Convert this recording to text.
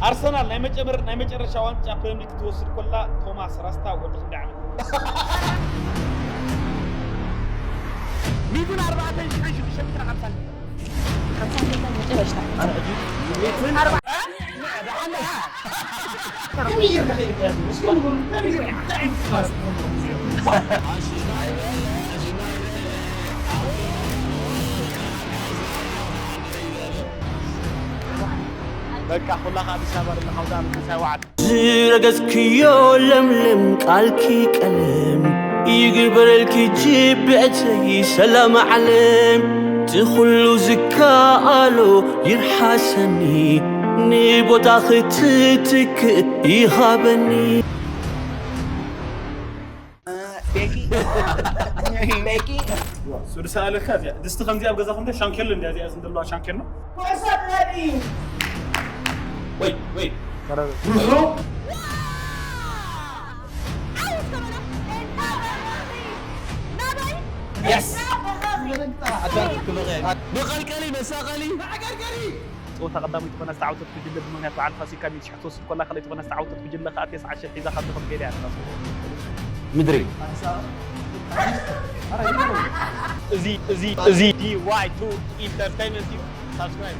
ኣርሰናል ናይ መጨመር ናይ መጨረሻ ዋንጫ ፕሪምየር ሊግ ክትወስድ ኮላ ቶማስ ራስታ ወዲ ክንደይ ዓመት? ሚእትን ኣርባዕተን ሽሕን ሽዱሽተ ሚእትን ሓምሳን። ሓምሳን ክልተን መጨረሻ። በቃ ኩላኻ ኣዲስ ኣበባ ዘለኻ ኣውዳኣመት ምሳይ ወዓል። ዝረገጽክዮ ለምለም ቃልኪ ቀለም ይግበረልኪ ጅብዕተይ ሰላም ዓለም። እቲ ኩሉ ዝከኣሎ ይርሓሰኒ፣ ንቦታ ክትትክእ ይሃበኒ። ቤኪ ቤኪ ሱድ ሰኣለካ እዚኣ ድስቲ ከምዚኣ ኣብ ገዛኹም ዶ ሻንኬሎ እንዲያ እዚኣ ዝም ዘለዋ ሻንኬሎ። ወይ ወይ ርሑ Yes. መቐልቀሊ መሳቐሊ ጸወታ ቀዳመይቲ ኮና ዝተዓወተት ጉጅለ ብምኽንያት በዓል ፋሲካ ሚእቲ ሽሕ ትወስድ ኮላ ካልኣይቲ ኮና ዝተዓወተት ጉጅለ ከኣ ተስዓ ሽሕ ሒዛ ካብ ትኸድ ገይዳ እያ። ምድሪ እዚ እዚ እዚ ዲ ዋይ ቱ ኢንተርቴይንመንት እዩ። ሳብስክራይብ